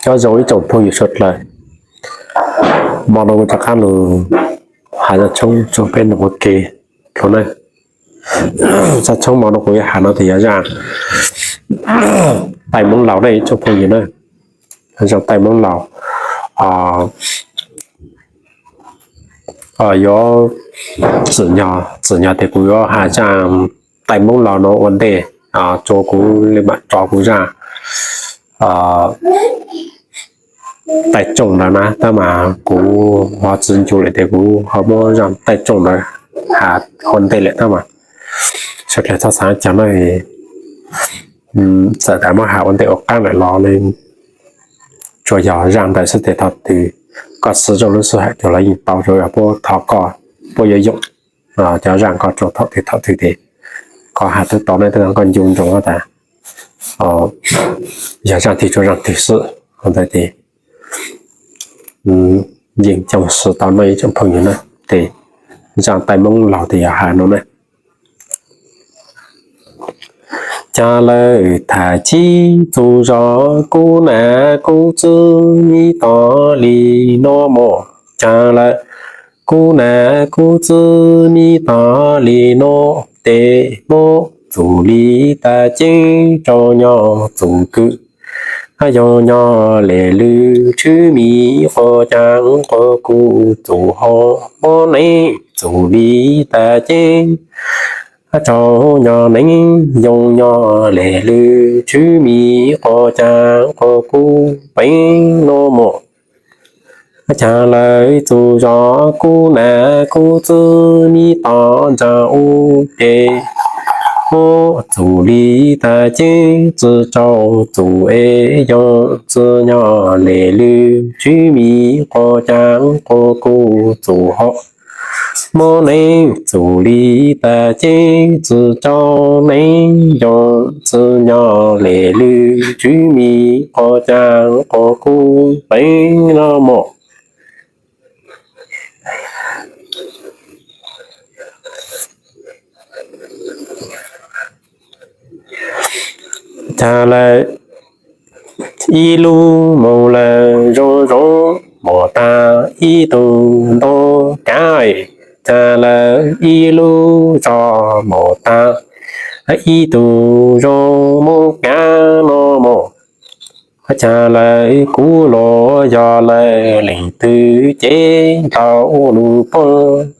Nyob zoo ib tsoom phooj ywg suav dlawg, hmo no kuv rov qab los hais zaj tshoob rau peb mloog ua ke dlua na. Zaj tshoob hmo no kuv yuav hais no ces yog zaj taij Moob Laus ne ib tsoom phooj ywg na. Zaj taij Moob Laus, yuav tsim nyog tias kuv yuav hais zaj taij Moob Laus no ua ntej, tso kuv li mam tso kuv zaj taij tsoom ntawd na, tab mas kuv ho tsis ncu lawm tias kuv ho muab zaj taij tsoom ntawd hais ua ntej lawm tab mas sawv daws txhob xav cas no, txawm tas muab hais ua ntej ua qab lawm los tsuas yog zaj ntawd xwb ces thaum twg koj siv zog lub sij hawm ces los yeej tau, tsuas yog puab thov koj, puab yuav yoom cov zaj koj rau thaum twg thaum twg ces koj hais twb tau ne, twb koj ncu ntsoov tas yog zaj twg rau zaj twg xwb. Ntawd ces yeej coj siv tau no ib tsoom phooj ywg na. Ces zaj taij Moob Laus ces yog hais no na. Cas lawm tham txib txuj zos kub nam kub txwv mi tod li no mog. Cas lawm kub nam kub txwv mi tod li no, tes muab txuj li tas ceeb rau nyob txuj kwm. Yog nyob lem lwm tshwm mi quas cav quas kub txuj hau, muab neeb txuj li tas ceeb rau nyob neeb yoo, nyob lem lwm tshwm mi quas cav quas kub peeb no mog. Cas lawm txuj zos kub nam kub txwv mi tod ntsa ub, tes muab txuj li tas ceeb txwv rau txuj es yoo, txwv nyob lem lwm tshwm mi quas cav quas kub txuj hau, muab neeb txuj li tas ceeb txwv rau neeb yoo, txwv nyob lem lwm tshwm mi quas cav quas kub peeb no mog. Cas lawm ib lub moos lawm zoo zoo, muaj tag ib tug ntoo kav. Cas lawm ib lub zos, muaj tag ib tug zoo moos kav no mog. Cas lawm kuv los yog lawm leej twg ces ntau lub poob,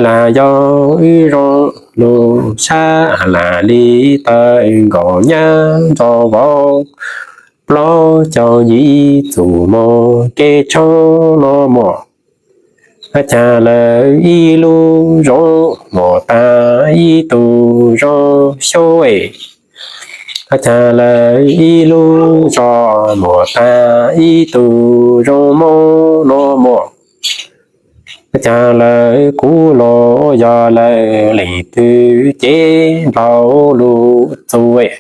lam yog wb zoo lub sab, lam li tawm nkaus nyab nrog vauv, plaub caug yim txuj moos kev tshoob no mog. Cas lawm ib lub zos, muaj tag ib tug zoo xyoob es. Cas lawm ib lub zos, muaj tag ib tug zoo moos no mog. Cas lawm kuv los yog lawm leej twg ces ntau lub txuj es,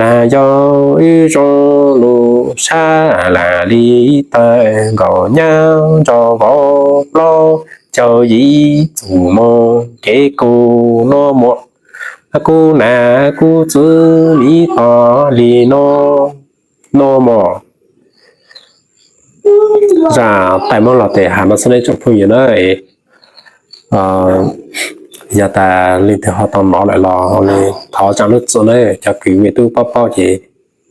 lam yog wb zoo lub sab, lam li tawm nkaus nyab nrog vauv, plaub caug yim txuj moos kev kub no mog. Kuv nam kuv txwv mi tod li no no mog. Zaj taij Moob Laus tes hais no xwb ne tsoom phooj ywg na. Yog tas leej twg ho tau hnov lawm los thov zam lub txim na, cov kws mej tub paub paub ces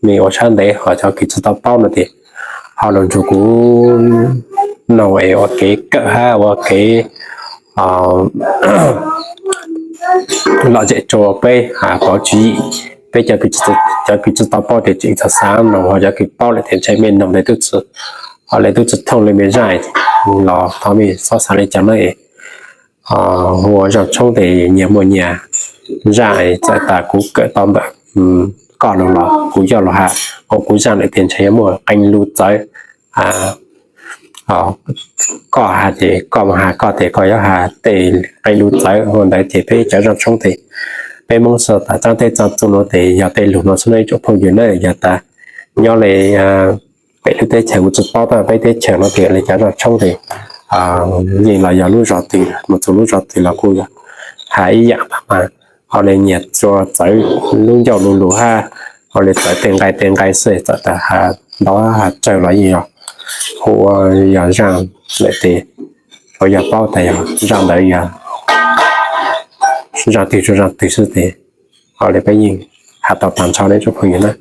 mej ua sab ntev, ho cov kws tsis tau paub no ces ho los nrug kuv noog es ua kev kawm hab ua kev lom zem rua peb pauv tswv yim. Peb cov kws tsis tau paub ces tseem txhob xav noog, ho cov kws paub lawm ces ntshe mej noog le tub tsis, ho le tub tsis thooj le mej zaj los thov mej txhob xav le cas na. Hu ua zaj tshoob tes nyias muaj nyias zaj, txawm tas kuv kawm tau ntawm koj lug los kuv coj lug has ua kuv zaj lawm tes ntshe yuav muaj qee lus txawv. Koj has ces koj mus has koj tes koj yuav has tej qee lus txawv ua ntawd ces peb cov zaj tshoob tes peb Hmoob sawv tas txaab teb txaab txuj nuav tes yog tej lug nuav xwb no ib tsoom phooj ywg na. Yog tas nyob le peb lub teb chaws kuv tsis paub tab peb teb chaws no tes le cov zaj tshoob tes yeej los yog lub zog twg mus txug lub zog twg los kuj has ib yaam tag mas ho le nyias txua txawv lub ncauj lub lug hab Ua li txawv tej nqaij tej nqaij xwb, txawm tas has ntaub has tsawg los yeej yog hu ua yog zaaj lawm tes, tsuav yog paub tas yog zaaj ntawd yog zaaj twg rua zaaj twg xwb tes, ua li peb yeej has tau tag nrho nawb tsoom phooj ywg nawb.